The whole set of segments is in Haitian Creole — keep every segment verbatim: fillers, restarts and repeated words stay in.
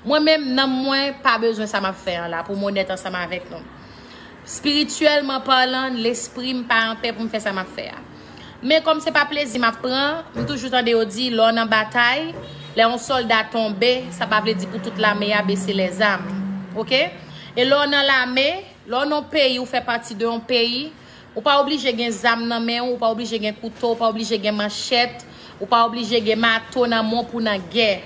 Mwen menm, nanm mwen pa bezwen sa m ap fè an la, pou m onèt ansanm avèk nou. Espirityèlman palan, lespri m pa anpè pou m fè sa m ap fè a. Men kòm se pa plezi m ap pran, m toujou tande yo di, lè w nan batay, lè yon sòlda tonbe, sa pa vle di pou tout lame a bese lèzam. Oke? E lè w nan lame, lè w nan yon peyi, ou fè pati de yon peyi, ou pa oblije gen zam nan men w, ou pa oblije gen kouto, ou pa oblije gen manchèt, ou pa oblije gen mato nan men w pou nan gè.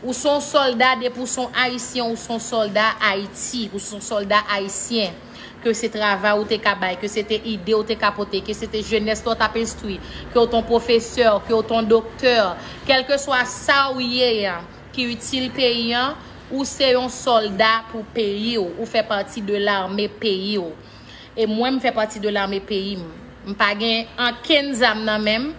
Ou se yon sòlda depi ou se yon Ayisyen, ou se yon sòlda Ayiti, ou se yon sòlda ayisyen. Ke se travay ou te ka bay, ke se te ide ou te ka pote, ke se te jenès la w t ap enstwi, ke w te yon pwofesè, ke w te yon doktè, kèlkeswa sa w ye a, ki itil peyi an, ou se yon sòlda pou peyi w, ou fè pati de lame peyi w. E mwen, m fè pati de lame peyi m. M pa gen ankenn zam nan men m,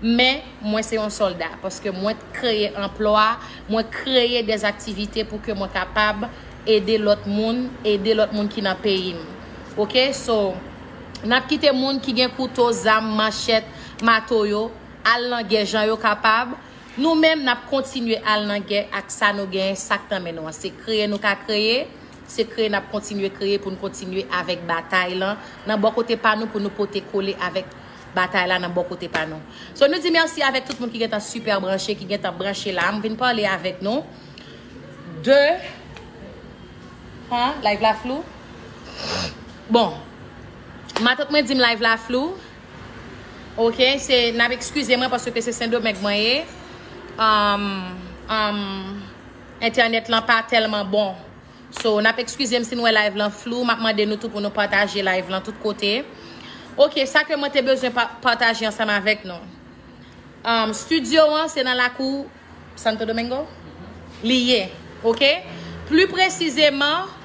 men mwen se yon sòlda. Paske mwen kreye anplwa, mwen kreye dè aktivite pou ke mwen kapab ede lòt moun, ede lòt moun ki nan peyi m. Oke? So, n ap kite moun ki gen kouto, zam, manchèt, mato yo, al nan gè jan yo kapab. Nou menm, n ap kontinye al nan gè ak sa nou genyen, sa k nan men nou an. Se kreye nou ka kreye, se kreye n ap kontinye kreye pou n kontinye avèk batay lan nan bò kote pa nou, pou nou pote kole avèk batay la nan bò kote pa nou. So, nou di mèsi avèk tout moun ki gentan sipè branche, ki gentan branche la. M vin pale avèk nou de, ha, live la flou? Bon, matant mwen di m live la flou. Oke, se, n ap eskize mwen paske se Sendomeng mwen ye. Um, um, entènèt lan pa tèlman bon. So, n ap eskize m si n wè live lan flou. M ap mande nou tou pou nou pataje live lan tout kote. Oke, sa ke mwen te bezwen pa- pataje ansanm avèk nou. Um, studio an, se nan lakou Santo Domingo? Li ye, oke? Pli presizeman,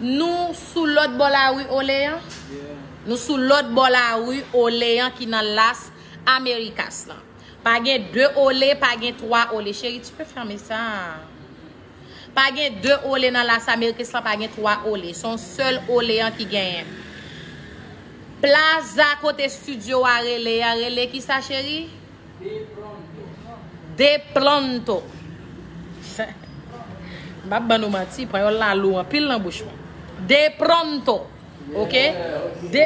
nou sou lòt bò lari Oleyan. Nou sou lòt bò lari Oleyan ki nan Las Americas lan. Pa gen de Ole, pa gen twa Ole. Chérie, tu peux fermer ça? Pa gen de Ole nan Las Americas lan, pa gen twa Ole. Se yon sèl Oleyan ki genyen. Plaza kote studio a rele, a rele kisa, cheri? De Pronto. M ap ban nou manti, panyòl la lou anpil nan bouch mwen. De Pronto. Oke? De,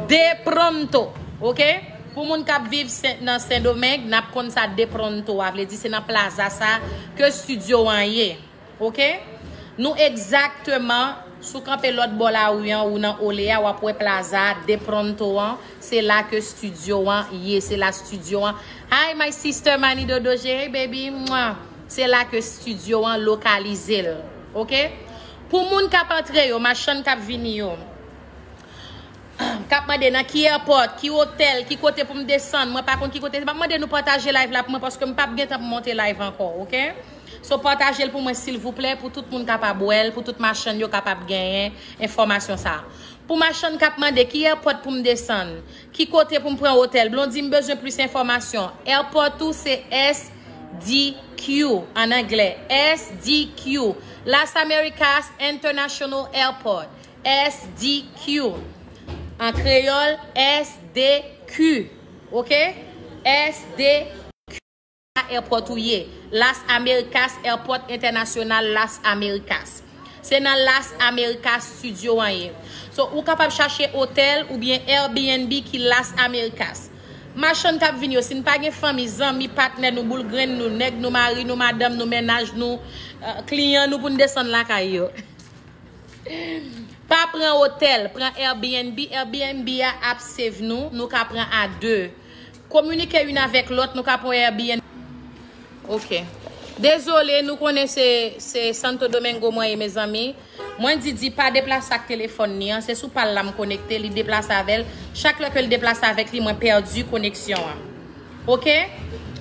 de Pronto. Oke? Pou moun k ap viv Sen- nan Sendomeng, n ap konn sa De Pronto a vle di, se nan plaza sa ke studio an ye. Oke? Nou egzakteman, si w kanpe lòt bò lari an ou nan Oleya, w ap wè plaza De Pronto an, se la ke studio an ye, se la studio an. Hi my sister Mani Dodoje, hey baby, mwah. Se la ke studio an lokalize l. Oke? Pou moun k ap antre yo, machann k ap vini yo, k ap mande nan ki airport, ki otèl, ki kote pou m desann, mwen pa konn ki kote, m ap mande nou pataje live la pou mwen paske m p ap gen tan pou monte live ankò, oke? So pataje l pou mwen silvouplè, pou tout moun kapab wè l, pou tout machann yo kapab genyen enfòmasyon sa a. Pou machann k ap mande ki airport pou m desann, ki kote pou m pran otèl, Blondy, m bezwen plis enfòmasyon. Airport ou se S D Q, an anglè, S D Q, Las Americas International Airport, S D Q. An kreyòl, S D Q. Oke? S D Q, airport ou ye. Las Americas, Airport Entènasyonal Las Americas. Se nan Las Americas studio an ye. So, ou kapab chache otèl oubyen Airbnb ki Las Americas. Machann k ap vin yo, si n pa gen fanmi, zanmi, patnè nou, boul grenn nou, nèg nou, mari nou, madanm nou, mennaj nou, eh, kliyan nou pou n desann lakay yo. Pa pran otèl, pran Airbnb. Airbnb a ap save nou, nou ka pran a de. Kominike youn avèk lòt, nou ka pran Airbnb. Oke. Dezole, nou konnen se, se Santo Domingo mwen ye, mezanmi. Mwen di, di pa deplase ak telefòn li an, se sou pa l la m konekte, li deplase avè l. Chak lè ke l deplase avèk li, mwen pèdi koneksyon an. Oke?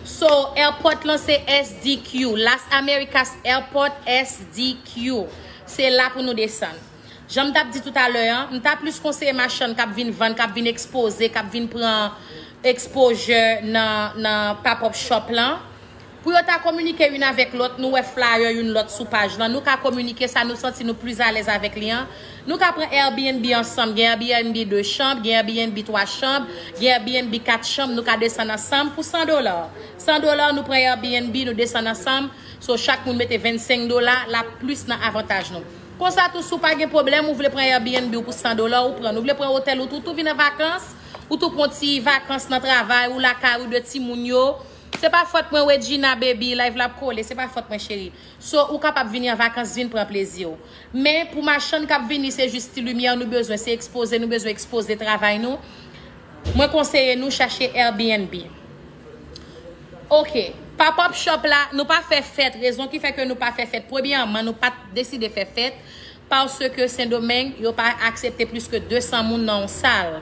So, airport lan se S D Q, Las Americas Airport S D Q. Se la pou nou desann. Jan m t ap di toutalè an, m ta plis konseye machann k ap vin vann, k ap vin ekspoze, k ap vin pran exposure nan, nan pop-up shop lan, Pou yo ta kominike youn avèk lòt, nou wè flyer youn lòt sou paj lan, nou ka kominike sa nou santi nou plis alèz avèk li an. Nou ka pran Airbnb ansanm, gen Airbnb de chanm, gen Airbnb twa chanm, gen Airbnb kat chanm, nou ka desann ansanm pou san dola. San dola, nou pran Airbnb, nou desann ansanm. So, chak moun mete vennsenk dola, l ap plis nan avantaj nou. Konsa tou, si w pa gen pwoblèm, ou vle pran Airbnb ou pou san dola, ou pran. Ou vle pran otèl ou tou, tou vin an vakans, ou tou pran ti vakans nan travay ou, lakay ou, de timoun yo. Se pa fòt mwen, Wedjina, baby, live la ap kole, se pa fòt mwen, cheri. So, ou kapab vini an vakans, vin pran plezi w. Men, pou machann k ap vini, se jis ti limyè nou bezwen, se ekspoze, nou bezwen ekspoze travay nou. Mwen konseye nou chache Airbnb. Ok, pop-up shop la, nou pa fè fèt. Rezon ki fè ke nou pa fè fèt, premyèman, nou pa t deside fè fèt, paske Sendomeng, yo pa aksepte plis ke de san moun nan yon sal.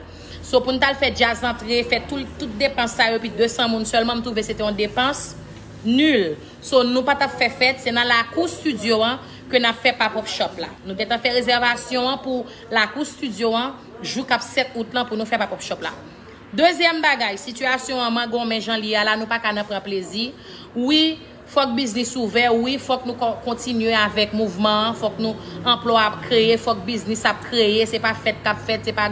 So, pou n t al fè djaz antre, fè tout, tout depans sa yo, epi de san moun sèlman, m twouve se te yon depans nil. So, nou pa t ap fè fèt, se nan lakou estidyo an ke n ap fè pop-up shop la. Nou gentan fè rezèvasyon an pou lakou estidyo an, jou k ap sèt out lan pou nou fè pop-up shop la. Dezyèm bagay, sitiyasyon an mangonmen jan li ye a la, nou pa ka nan pran plezi. Wi, fòk biznis ouvè, wi, fòk nou ko-, kontinye avèk mouvman an, fòk nou anplwa ap kreye, fòk biznis ap kreye, se pa fèt k ap fèt, se pa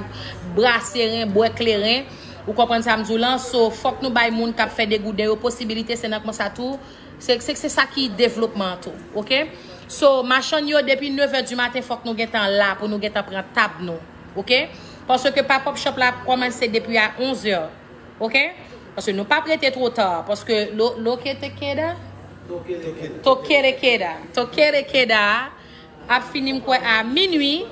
brase ren, bwè kleren. Ou konprann sa m di w lan? So, fòk nou bay moun k ap fè degouden yo posibilite, se nan konsa tou, se, se, se sa ki devlopman an tou, ok? So, machann yo, depi nevè di maten, fòk nou gentan la pou nou gentan pran tab nou, ok? Paske pop-up shop la ap kòmanse depi a onzè, ok? Paske nou p ap rete two ta, paske lo, lo que te queda, toque te queda, toque te queda, ap fini m kwè a minui,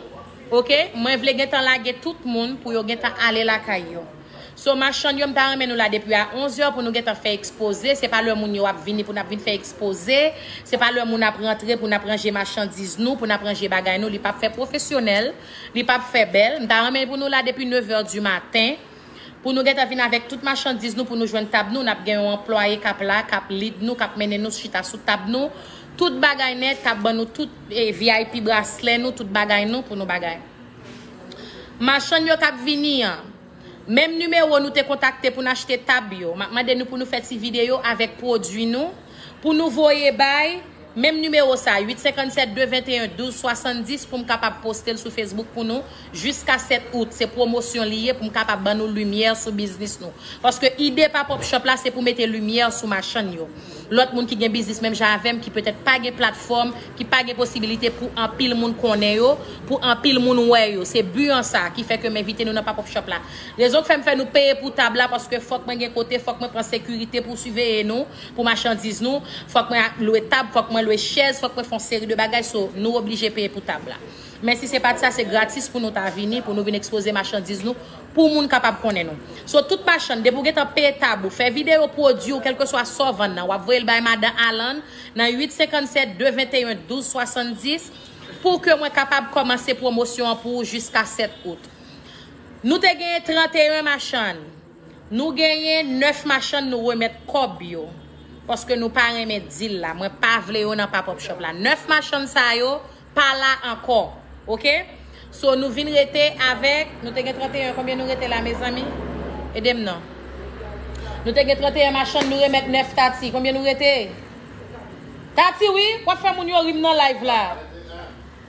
ok? Mwen vle gentan lage tout moun pou yo gentan ale lakay yo. So, machann yo, m ta renmen nou la depi a onzè pou nou gentan fè ekspoze. Se pa lè moun yo ap vini pou n ap vin fè ekspoze. Se pa lè moun ap rantre pou n ap ranje machandiz nou, pou n ap ranje bagay nou. Li p ap fè pwofesyonèl, li p ap fè bèl. M ta renmen pou nou la depi nevè di maten. Pou nou gentan vin avèk tout machandiz nou, pou nou jwenn tab nou, n ap gen yon anplwaye k ap la, k ap lead nou, k ap mennen nou chita sou tab nou. Tout bagay nèt, k ap ban nou tout, eh, V I P braslè nou, tout bagay nou pou nou bagay. Machann yo k ap vini an, menm nimewo nou te kontakte pou n achte tab yo. M ap mande nou pou nou fè ti videyo avèk pwodui nou, pou nou voye bay menm nimewo sa, uit senkann sèt de venteyen douz swasanndis, pou m kapab poste l sou Facebook pou nou jiska sèt out. Se pwomosyon li ye pou m kapab ban nou limyè sou biznis nou. Paske ide pop-up shop la, se pou mete limyè sou machann yo. Lòt moun ki gen biznis menm jan avè m, ki petèt pa gen platfòm, ki pa gen posibilite pou anpil moun konnen yo, pou anpil moun wè yo. Se bi an sa ki fè ke m envite nou nan pop-up shop la. Rezon k fè m fè nou peye pou tab la, paske fòk mwen gen kote, fòk mwen pran sekirite pou siveye nou, pou machandiz nou, fòk mwen lwe tab, fòk mwen lwe chèz, fòk mwen fè yon seri de bagay, so nou oblije peye pou tab la. Men si se pa t sa, se gratis pou nou ta vini, pou nou vin ekspoze machandiz nou, pou moun kapab konnen nou. So, tout machann, depi w gentan peye tab ou, fè videyo pwodui w, kèlkeswa sa w vann nan, w ap voye l bay madan Alan nan uit senkann sèt de venteyen douz swasanndis, pou ke mwen kapab kòmanse pwomosyon an pou ou jiska sèt out. Nou te genyen tranteyen machann. Nou genyen nèf machann nou remèt kòb yo. Paske nou pa renmen dil la. Mwen pa vle yo nan pop-up shop la. Nèf machann sa yo pa la ankò. Ok? So, nou vin rete avèk, nou te gen tranteyen, konbyen nou rete la, mezanmi? Ede m non. Nou te gen tranteyen machann, nou remèt nèf Tati. Konbyen nou rete? Tati, wi, w ap fè moun yo ri m nan live la.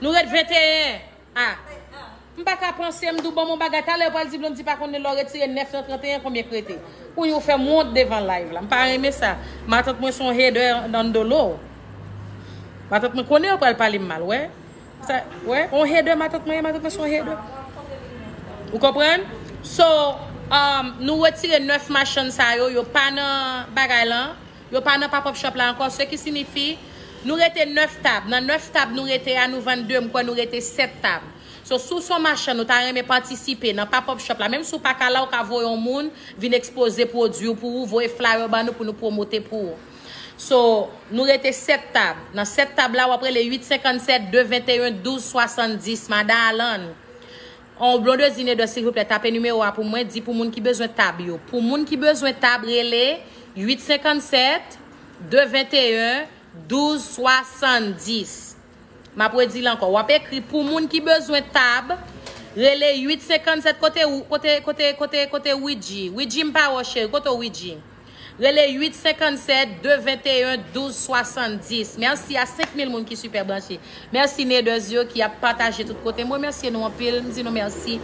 Nou ret venteyen. Ah. M pa ka panse, m di w ban m yon bagay. Talè yo pral di Blondy pa konnen lè w retire nèf nan tranteyen, konbyen k rete. Kounye a w fè m wont devan live la. M pa renmen sa. Matant mwen se yon hater nan dolo. Matant mwen konnen yo pral pale m mal, wè. Sa, wè, yon hater matant mwen, matant mwen se yon hater. Ou konprann? So, um, nou retire nèf machann sa yo, yo pa nan bagay lan. Yo pa nan pop-up shop la ankò, se ki sinifi, nou rete nèf tab. Nan nèf tab nou rete a, nou vann de, m kwè nou rete sèt tab. So, si w se yon machann, ou ta renmen patisipe nan pop-up shop la, menm si w pa ka la, ou ka voye yon moun vin ekspoze pwodui w pou ou, voye flyer ban nou pou nou pwomote pou ou. So, nou rete sèt tab. Nan sèt tab la, w ap rele uit senkann sèt de venteyen douz swasanndis, Madan Alan. On Blondedy Nedor, silvouplè, tape nimewo a pou mwen, di pou moun ki bezwen tab yo. Pou moun ki bezwen tab, rele uit senkann sèt de venteyen douz swasanndis. M ap redi l ankò. W ap ekri pou moun ki bezwen tab, rele uit senkann sèt kote, kote, kote, kote, kote Widji. Widji, m pa wè w, cheri. Kote w, Widji? Rele uit senkannsèt, de venteyen, douz swasanndis. Mèsi a senk mil moun ki sipè branche. Mèsi Neders yo ki ap pataje tout kote. Mwen remèsye nou anpil. M di nou mèsi.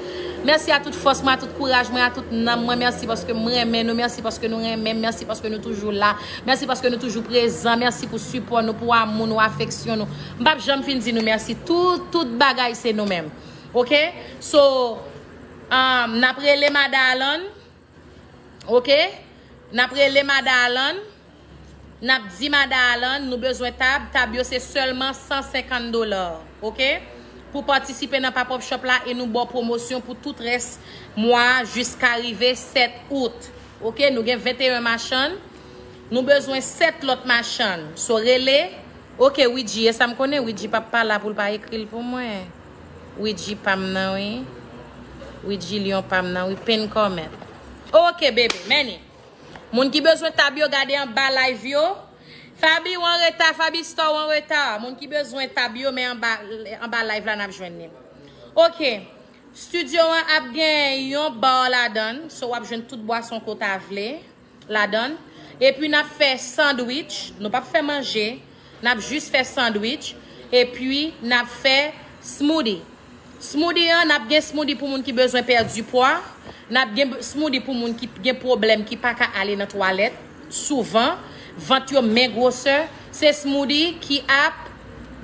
Mèsi a tout fòs mwen, a tout kouraj mwen, a tout nanm mwen. Mèsi paske m renmen nou. Mèsi paske nou renmen m. Mèsi paske nou toujou la. Mèsi paske nou toujou prezan. Mèsi pou sipò nou, pou amou nou, afeksyon nou. M p ap janm fin di nou mèsi. Tout, tout bagay se nou menm. Oke? So, um, n ap rele Madan Alan. Oke? N ap rele Madan Alan. N ap di Madan Alan, nou bezwen tab. Tab yo se sèlman san senkant dola. Oke? Pou patisipe nan pop-up shop la e nou ba w pwomosyon pou tout rès mwa jiska rive sèt out. Oke? Nou gen venteyen machann. Nou bezwen sèt lòt machann. So, rele. Oke, Widji, e sa m konnen, Widji p ap pa la pou l pa ekri l pou mwen. Widji pa m nan, wi. Widji Lyon pa m nan, wi. Pin kòmèt. Oke, bebe, meni. Moun ki bezwen tab yo, gade anba live yo. Fabi, w an reta, Fabi Store, w an reta. Moun ki bezwen tab yo, men anba, anba live la, n ap jwenn li. Oke. Studio an ap gen yon bar ladan l, so w ap jwenn tout bwason ke w ta vle ladan l. Epi n ap fè sandwich, nou p ap fè manje, n ap jis fè sandwich, epi n ap fè smoothie. Smoothie an, n ap gen smoothie pou moun ki bezwen pèdi pwa, n ap gen smoothie pou moun ki gen pwoblèm, ki pa ka ale nan twalèt souvan, vant yo men gwosè, se smoothie ki ap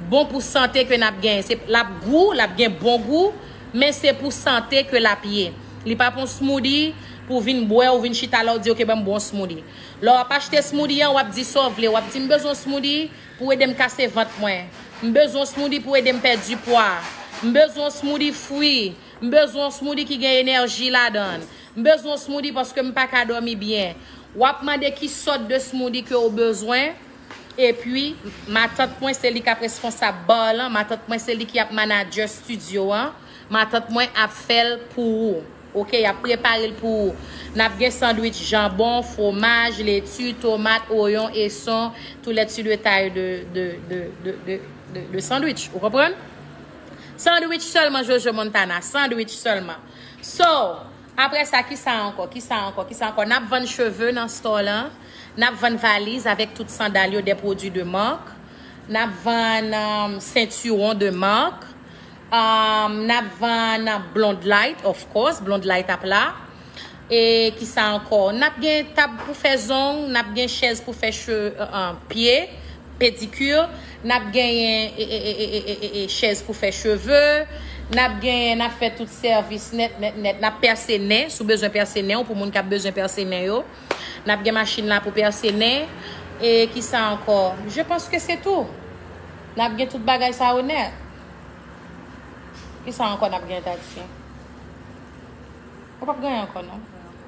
bon pou sante ke n ap genyen. Se, l ap gou, l ap gen bon gou, men se pou sante ke l ap ye. Li pa pou smoothie pou vin bwè ou vin chita la ou di, "Oke, ban m bwè yon smoothie." Lè w ap achte smoothie an, w ap di sa w vle. W ap di, "M bezwen smoothie pou ede m kase vant mwen. M bezwen smoothie pou ede m pèdi pwa. M bezwen smoothie fwi. M bezwen smoothie ki gen enèji ladan l. M bezwen smoothie paske m pa ka dòmi byen." W ap mande ki sòt de smoothie ke w bezwen. Epi, matant mwen, se li k ap responsab bar lan. Matant mwen, se li ki ap manager studio an. Matant mwen ap fè l pou ou. Oke, y ap prepare l pou ou. N ap gen sandwich janbon, fwomaj, leti, tomat, oyon, eson, tout lèt si de tay de, de, de, de, de, de, de sandwich. Ou konprann? Sandwich sèlman, Jojo Montana. Sandwich sèlman. So, apre sa, ki sa ankò? Ki sa ankò? Ki sa ankò? N ap vann cheve nan store lan. N ap vann valiz avèk tout sandal yo, de pwodui de marque. N ap vann, um, sentiwon de marque. Um, n ap vann Blonde Light, of course. Blonde Light ap la. E ki sa ankò? N ap gen tab pou fè zong, n ap gen chèz pou fè che-, uh, uh, pye, pedikir. N ap genyen e, e, e, e, e, e, e, chèz pou fè cheve. N ap genyen, n ap fè tout sèvis nèt, nèt, nèt. N ap pèse nen, si w bezwen pèse nen w, pou moun k ap bezwen pèse nen yo. N ap gen machin la pou pèse nen. E ki sa ankò? Je pense que c'est tout. N ap gen tout bagay sa yo nèt. Ki sa ankò n ap gen, Tati? Ou p ap gen ankò, non?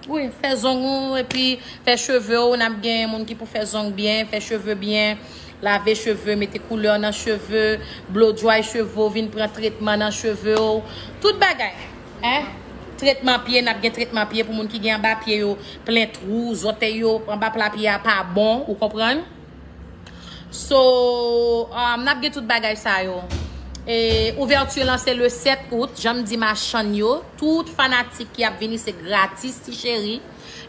Wi, fè zong ou, epi fè cheve w. N ap gen moun ki pou fè zong byen, fè cheve byen, lave cheve, mete koulè nan cheve, blow dry cheve w, vin pran tretman nan cheve w. Tout bagay, en? Tretman pye, n ap gen tretman pye pou moun ki gen anba pye yo plen twou, zòtèy yo, anba pla pye a pa bon, ou konprann? So, um, n ap gen tout bagay sa yo. E, ouvèti lan se le sèt out, jan m di machann yo, tout fanatik ki ap vini se gratis, ti cheri.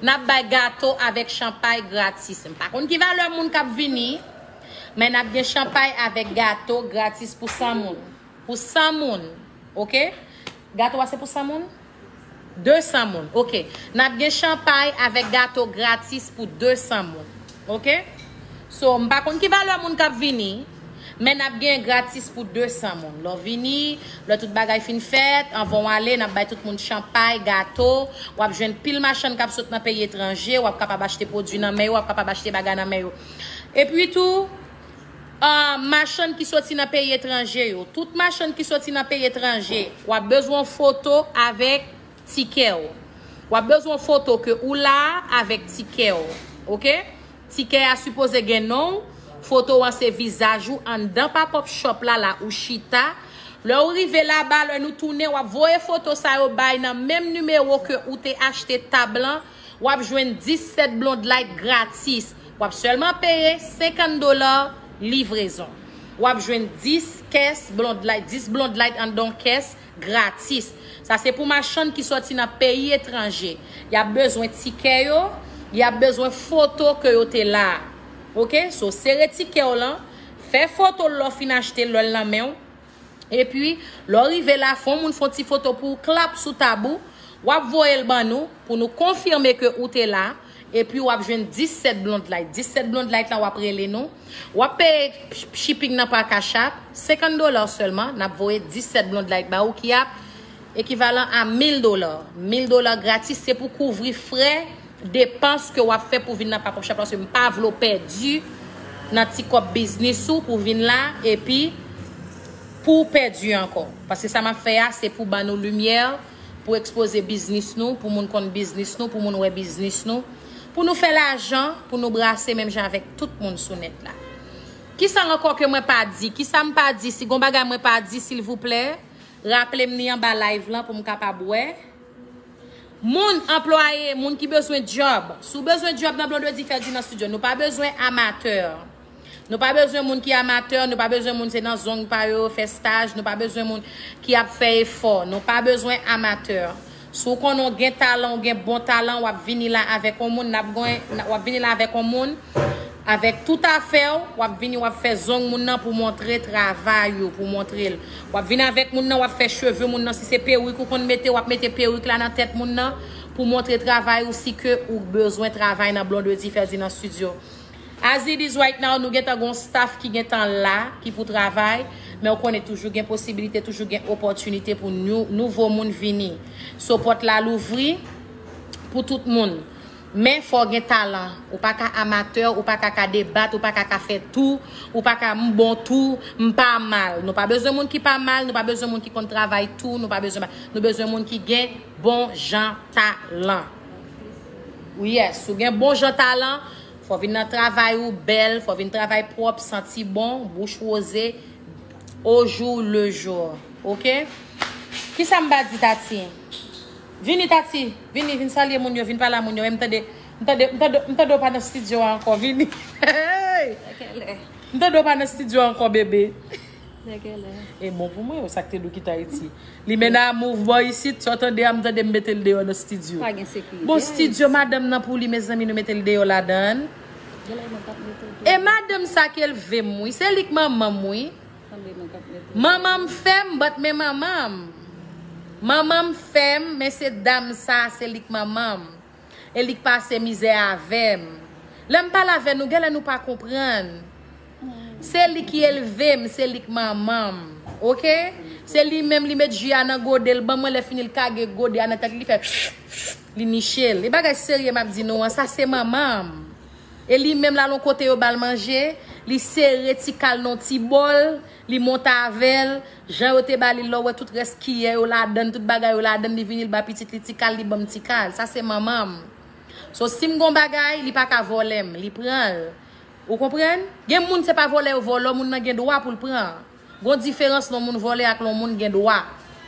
N ap bay gato avèk chanpay gratis. M pa konn ki valè moun k ap vini, men n ap gen chanpay avèk gato gratis pou san moun. Pou san moun, oke? Gato a se pou san moun? De san moun, oke. N ap gen chanpay avèk gato gratis pou de san moun, oke? So, m pa konn ki valè moun k ap vini, men n ap gen gratis pou de san moun. Lè w vini, lè tout bagay fin fèt, anvan w ale, n ap bay tout moun chanpay, gato. W ap jwenn pil machann k ap sot nan peyi etranje, w ap kapab achte pwodui nan men yo, w ap kapab achte bagay nan men yo. Epi tou, ah, machann ki soti nan peyi etranje yo. Tout machann ki soti nan peyi etranje, w ap bezwen yon foto avèk tikè w. W ap bezwen yon foto ke ou la a avèk tikè w. Oke? Tikè a sipoze gen non w, foto w an se vizaj ou anndan pop-up shop la, la ou chita. Lè ou rive laba, lè nou tounen, w ap voye foto sa yo bay nan menm nimewo ke ou te achte tab lan. W ap jwenn dis sèt Blonde Light gratis. W ap sèlman peye senkant dola livrezon. W ap jwenn dis kès Blonde Light, dis Blonde Light anndan yon kès gratis. Sa se pou machann ki sòti nan peyi etranje. Y ap bezwen tikè yo, Y ap bezwen foto ke yo te la a. Oke? So, sere tikè w lan, fè foto l lè w fin achte l, lè l nan men w. Epi, lè w rive la, fè yon moun fè yon ti foto pou w, klap sou tab ou, w ap voye l ban nou, pou nou konfime ke ou te la, epi w ap jwenn disèt Blonde Light. Disèt Blonde Light lan, w ap rele nou. W ap peye ch-, shipping nan pa Cash App, senkant dola sèlman, n ap voye disèt Blonde Light ba ou ki ap ekivalan a mil dola. Mil dola gratis, se pou kouvri frè depans ke w ap fè pou vin nan Pop Up Shop, paske m pa vle w pèdi nan ti kòb biznis ou pou vin la, epi pou w pèdi ankò. Paske sa m ap fè a, se pou ban nou limyè, pou ekspoze biznis nou, pou moun konn biznis nou, pou moun wè biznis nou, pou nou fè lajan, pou nou brase menm jan avèk tout moun sou nèt la. Kisa ankò ke mwen pa di? Kisa m pa di? Si gon bagay mwen pa di, silvouplè, raple m li anba live lan pou m kapab wè. Moun anplwaye, moun ki bezwen djòb. Si w bezwen djòb nan Blondedy Ferdinand Studio, nou pa bezwen amatè. Nou pa bezwen moun ki amatè, nou pa bezwen moun se nan zong pa yo yo fè staj, nou pa bezwen moun ki ap fè efò, nou pa bezwen amatè. Si w konnen w gen talan, w gen bon talan, w ap vini la avèk yon moun, n ap gen, w ap vini la avèk yon moun, avèk tout afè w, w ap vini, w ap fè zong moun nan pou montre travay ou, pou montre l. W ap vini avèk moun nan, w ap fè cheve moun nan, si se perik ou konn mete, w ap mete perik la nan tèt moun nan pou montre travay ou, si ke ou bezwen travay nan Blondedy Ferdinand Studio. As it is right now, nou gentan gon staff ki gentan la, ki pou travay, men w konnen toujou gen posibilite, toujou gen opòtinite pou nou, nouvo moun vini. So pòt la louvri pou tout moun. Men fò w gen talan. Ou pa ka amatè, ou pa ka ka debat, ou pa ka ka fè tou, ou pa ka m bon tou, m pa mal. Nou pa bezwen moun ki pa mal, nou pa bezwen moun ki konn travay tou, nou pa bezwen, nou bezwen moun ki gen bon jan talan. Yes, ou gen bon jan talan, fò vin nan travay ou bèl, fò vin travay pwòp, santi bon, bouch woze, au jour le jour. Oke? Kisa m pa di, Tati? Vini, Tati, vini, vin salye moun yo, vin pale a moun yo. M tande, m tande, m tande, m tande w pa nan estidyo a ankò, vini. Hey! M tande w pa nan estidyo a ankò, bebe. E bon pou mwen, sa k te dou kite Ayiti. Li mennen a move bò isit, sa w tande a, m tande m mete l deyò nan estidyo. Pa gen sekirite. Bon, estidyo madanm nan pou li, mezanmi, nou mete l deyò ladan l. E madanm sa k elve m, wi. Se li k manman m, wi. Manman m fè m, but men manman m. Manman m fè m, men se dam sa, se li k manman m. E li k pase mizè avè m. Lè m pale avè nou, genlè nou pa konprann. Se li ki elve m, se li k manman m. Oke? Se li menm, li met ji a nan gode l ban mwen, lè fini l kage gode a nan tèt li, li fè li niche l. E bagay serye m ap di nou an, sa se manman m. E li menm l al yon kote yo ba l manje, li sere ti kal nan yon ti bòl, li monte avè l, jan yo te ba li, lè w wè tout rès kiyè yo ladan l, tout bagay yo ladan l, li vini, li ba pitit li ti kal, li ban m ti kal. Sa se manman m. So, si m gon bagay, li pa ka vòlè m, li pran l. Ou konprann? Gen moun se pa vòlè yo vòlè, moun nan gen dwa pou l pran. Gon diferans lè yon moun vòlè ak lè yon moun gen dwa.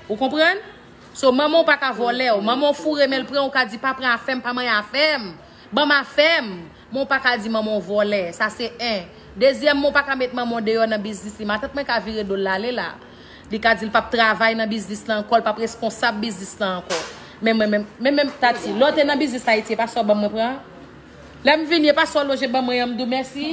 Ou konprann? So, manman w pa ka vòlè w. Manman w foure men l pran, ou ka di, "Pa pran afè m, pa manyen afè m. Ban m afè m." Men w pa ka di manman w vòlè. Sa se en. Dezyèmman, w pa ka met manman w deyò nan biznis li. Matant mwen ka vire do l ale la. Li ka di l p ap travay nan biznis la ankò, l p ap responsab biznis la ankò. Men mwen menm, men menm Tati, lè w te nan biznis Ayiti, e pa sa w ban mwen pran? Lè m vini, e pa sa w lonje ban mwen an, m di w mèsi?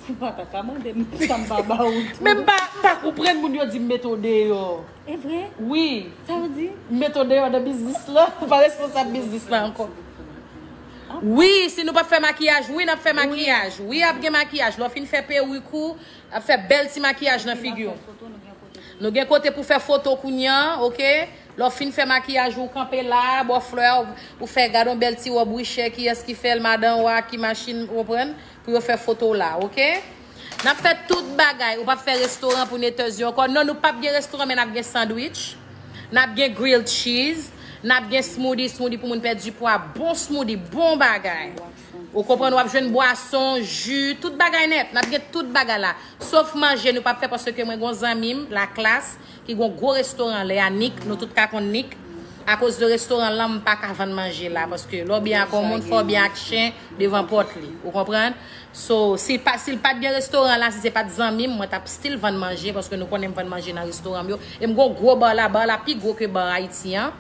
Ou pa ta ka mande m sa m pa ba ou tou. Men m pa, pa konprann moun yo di m mete w deyò. E vre? Wi. Sa yo di? M mete w deyò nan biznis la, ou pa responsab biznis la ankò. Wi, si nou p ap fè makiyaj, wi, n ap fè makiyaj. Wi, ap gen makiyaj. Lè w fin fè perik ou, ap fè bèl ti makiyaj nan figi w. Nou gen kote pou fè foto kounye a, oke? Lè w fin fè makiyaj ou, kanpe la, bò flè, ou, ou fè gade yon bèl ti wòb Richard, kiyès ki fè l, madan w a, ki machin, ou konprann, pou yo fè foto w la, oke? N ap fè tout bagay, ou p ap fè restoran pou netèz yo ankò. Non, nou p ap gen restoran, men n ap gen sandwich, n ap gen grilled cheese, n ap gen smoothie, smoothie pou moun pèdi pwa, bon smoothie, bon bagay. Ou konprann, w ap jwenn bwason, ji, tout bagay nèt. N ap gen tout bagay la. Sof manje, nou p ap fè paske mwen gon zanmi m, Laklas, ki gon gwo restoran lè a, Nick, nou tout ka konn Nick. Akoz de restoran lan, m pa ka vann manje la, paske lè w byen ak yon moun, fò w byen ak chen devan pòt li. Ou konprann? So, si l pa, si l pa t gen restoran la, si se pa t zanmi m, mwen t ap still vann manje, paske nou konnen m vann manje nan restoran m yo. E m gon gwo bar la, bar la pi gwo ke bar Ayiti an.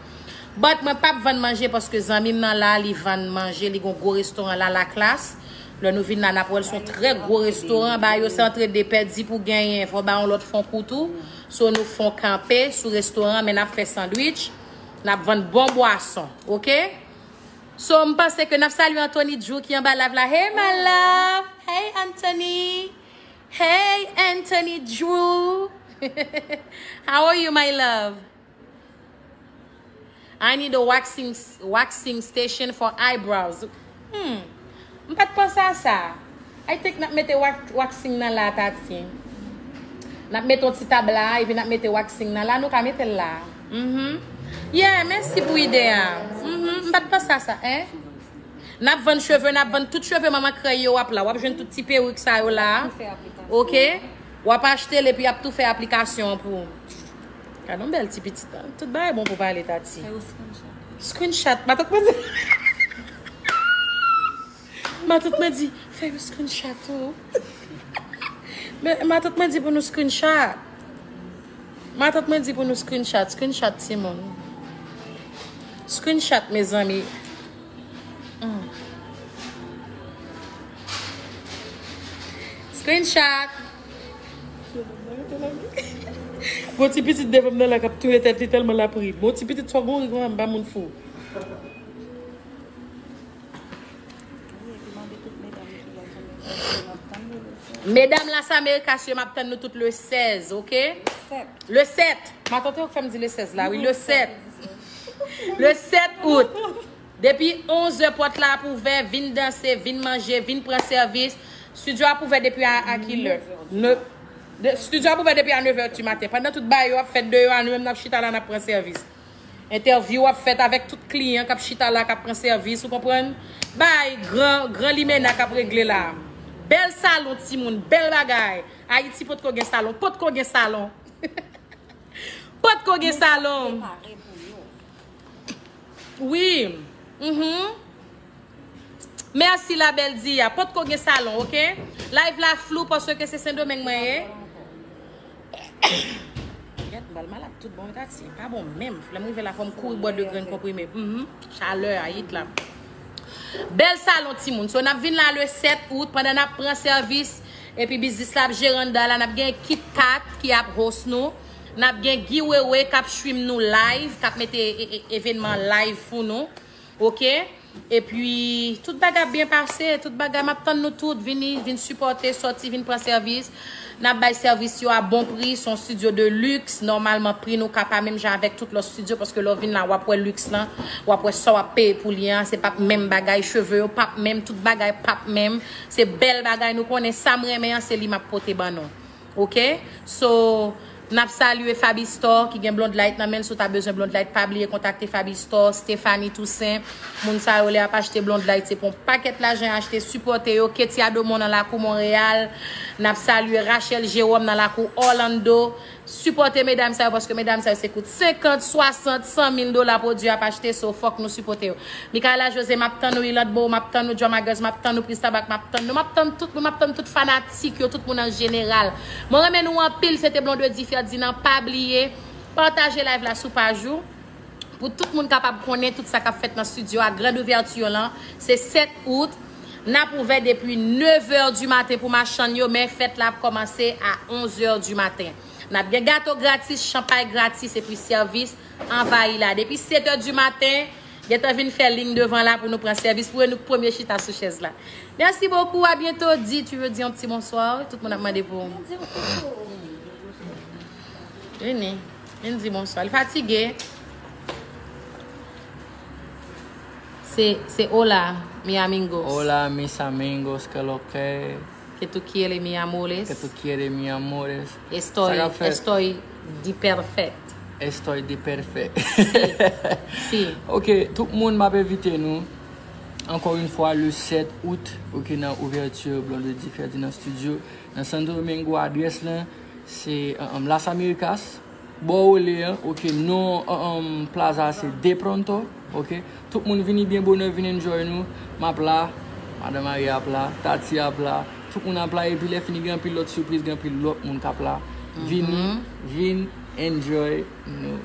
But mwen p ap vann manje paske zanmi m nan la, li vann manje, li gon gwo restoran la, La Classe. Lè nou vin la, n ap wè l se yon trè gwo restoran. Ba yo se antre de pèdi pou genyen. Fò ba yon lòt fon kou tou. So nou fon kanpe sou restoran, men n ap fè sandwich. N ap vann bon bwason, oke? So m panse ke n ap salye Anthony Drew ki anba live la. Hey my love. Hey Anthony. Hey Anthony Drew. How are you, my love? I need a waxing, waxing station for eyebrows. Hmm. M pa t panse a sa. I think n ap mete wax, waxing nan la, Tati. N ap mete yon ti tab la, epi n ap mete waxing nan la, nou ka mete l la. Mhm. Yeah, mèsi pou ide a. Mhm. M pa t panse a sa, en. N ap vann cheve, n ap vann tout cheve manman krèy yo w ap la. W ap jwenn tout ti perik sa yo la. Oke? W ap achte l epi y ap tou fè aplikasyon an pou ou. Gade yon bèl ti pitit. Tout bagay bon pou pale, Tati. Fè yon screenshot. Screenshot. Matant mwen di, matant mwen di, fè yon screenshot tou. Men, matant mwen di pou nou screenshot. Matant mwen di pou nou screenshot. Screenshot, timoun. Screenshot, mezanmi. Hmm. Screenshot. Bon ti pitit devan m nan la k ap touye tèt li tèlman l ap ri. Bon ti pitit swa gon ri konsa m pa moun fou. Medam Las Americas yo, m ap tann nou tout le sèz, oke? Le sèt. Matant yo k fè m di le sèz la, wi, le sèt. Le sèt out. Depi onz è pòt la ap ouvè, vin danse, vin manje, vin pran sèvis. Studio ap ouvè depi a, a kilè? Ne, de, studio ap ouvè depi a nèf è di maten. Pandan tout bagay yo ap fèt deyò a, nou menm n ap chita la, n ap pran sèvis. Entèvyou ap fèt avèk tout kliyan k ap chita la, k ap pran sèvis, ou konprann? Bay gran, gran limena k ap regle la. Bèl salon, timoun, bèl bagay. Ayiti potko gen salon, potko gen salon. Potko gen salon. Wi. Mhm. Mèsi la bèl di a. Potko gen salon, oke? Live la flou paske se Sendomeng mwen ye. Gèt, m pral malad tout bon, Tati. Pa bon menm. Lè m rive la, fò m kouri bwè de grenn konprime. Mhm. Chalè a, it la. Bèl salon, timoun. So, n ap vin la le sèt out, pandan n ap pran sèvis. Epi biznis la ap jere anndan la. N ap gen Kit Kat ki ap host nou. N ap gen Guy Wewe k ap stream nou live, k ap mete e, e, evenman live pou nou. Oke? Epi, tout bagay ap byen pase, tout bagay, m ap tann nou tout, vini, vin sipòte, sòti, vin pran sèvis. N ap bay sèvis yo a bon pri, se yon studio de luxe. Nòmalman, pri nou ka pa menm jan avèk tout lòt studio, paske lè w vin la, w ap wè luxe lan, w ap wè sa w ap peye pou li an, se p ap menm bagay, cheve yo p ap menm, tout bagay p ap menm. Se bèl bagay, nou konnen sa m renmen an, se li m ap pote ban nou. Oke? So, n ap salye Faby Store ki gen Blonde Light nan men l. Si w ta bezwen Blonde Light, pa bliye kontakte Faby Store, Stephanie Toussaint. Moun sa yo lè y ap achte Blonde Light, se pou yon pakèt lajan y achte. Sipòte yo. Ketia Domon nan lakou Monreyal. N ap salye Rachel Jérôme nan lakou Orlando. Sipòte medam sa yo, paske medam sa yo se kout senkant, swasant, san mil dola pwodui y ap achte. So, fòk nou sipòte yo. Micaela José, m ap tann nou, Ilandbo, m ap tann nou, Drama Girls, m ap tann nou, Prince Tabak, m ap tann nou, m ap tann tout moun, m ap tann tout fanatik yo, tout moun an jeneral. Mwen renmen nou anpil, se te Blondedy Ferdinand, pa bliye, pataje live la sou paj ou, pou tout moun kapab konnen tout sa k ap fèt nan studio a, grand ouvèti lan, se sèt out, n ap ouvè depi nèf è di maten pou machann yo, men fèt la ap kòmanse a onz è di maten. N ap gen gato gratis, chanpay gratis, epi sèvis anvayi la. Depi sèt è di maten, gentan vin fè liy devan la pou nou pran sèvis. Pou nou k premye chita sou chèz la. Merci beaucoup, à bientôt. Di, tu veux dire un petit bonsoir? Tout moun ap mande pou ou. Vini, vin di bonswa. Li fatige. Se, se hola, mi amigos. Hola, mis amigos, que lo que? Que tú quieres, mi amores? Que tú quieres, mi amores? Estoy, sa k ap fèt? Estoy di perfect. Estoy di perfect. Si, si. Ok, tout moun, m ap envite nou, ankò yon fwa, le sèt out, ok, nan ouvèti Blondedy Ferdinand Studio, nan Santo Domingo, adrès lan, se, um, Las Américas. Bò w rele an, ok, non, um, plaza se De Pronto, ok. Tout moun vini byen bonè, vin enjoy nou. M ap la, Madan Maria ap la, Tati ap la, tout moun ap la, epi lè fini gen anpil lòt sipriz, gen anpil lòt moun k ap la. Vini, vin enjoy nou.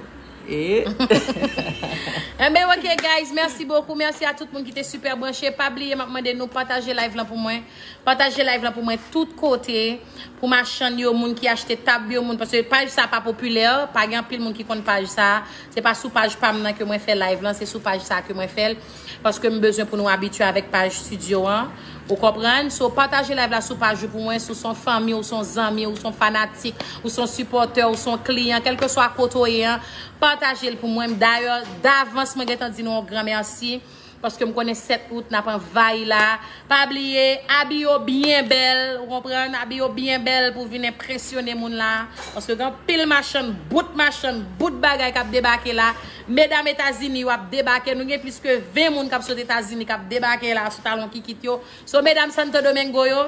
Enben, ok, guys, merci beaucoup. Merci à tout moun ki te super branché. Pa bliye, m ap mande nou pataje live lan pou mwen. Pataje live lan pou mwen tout kote. Pou machann yo, moun ki achte tab yo, moun, paske paj sa pa popilè, pa gen anpil moun ki konn paj sa. Se pa sou paj pa m nan ke mwen fè live lan, se sou paj sa ke mwen fè l. Paske m bezwen pou nou abitye avèk paj studio an. Ou konprann? So, pataje live la sou paj ou pou mwen, si w se yon fanmi, ou se yon zanmi, ou se yon fanatik, ou se yon sipòtè, ou se yon kliyan, kèlkeswa kote w ye an, pataje l pou mwen. Dayè, davans, mwen gentan di nou yon gran mèsi. Paske m konnen sèt out n ap anvayi la. Pa bliye, abiye w byen bèl, ou konprann? Abiye w byen bèl pou vin enpresyone moun la. Paske gen anpil machann, bout machann, bout bagay k ap debake la. Medam Etazini yo ap debake. Nou gen plis ke ven moun k ap sot Etazini k ap debake la sou talon kikit yo. So, medam Santo Domingo yo,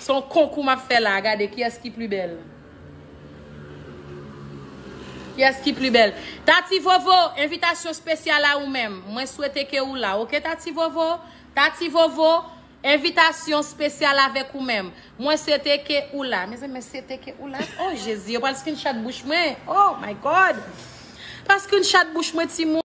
se yon konkou m ap fè la. Gade, kiyès ki pli bèl? Kiyès ki pli bèl? Tati Vovo, envitasyon espesyal a ou menm. Mwen swete ke ou la, ok, Tati Vovo? Tati Vovo, envitasyon espesyal avèk ou menm. Mwen swete ke ou la. Mezanmi, mwen swete ke ou la. Oh, Jezi, yo pral screenshot bouch mwen. Oh, my God. Pral screenshot bouch mwen, timoun.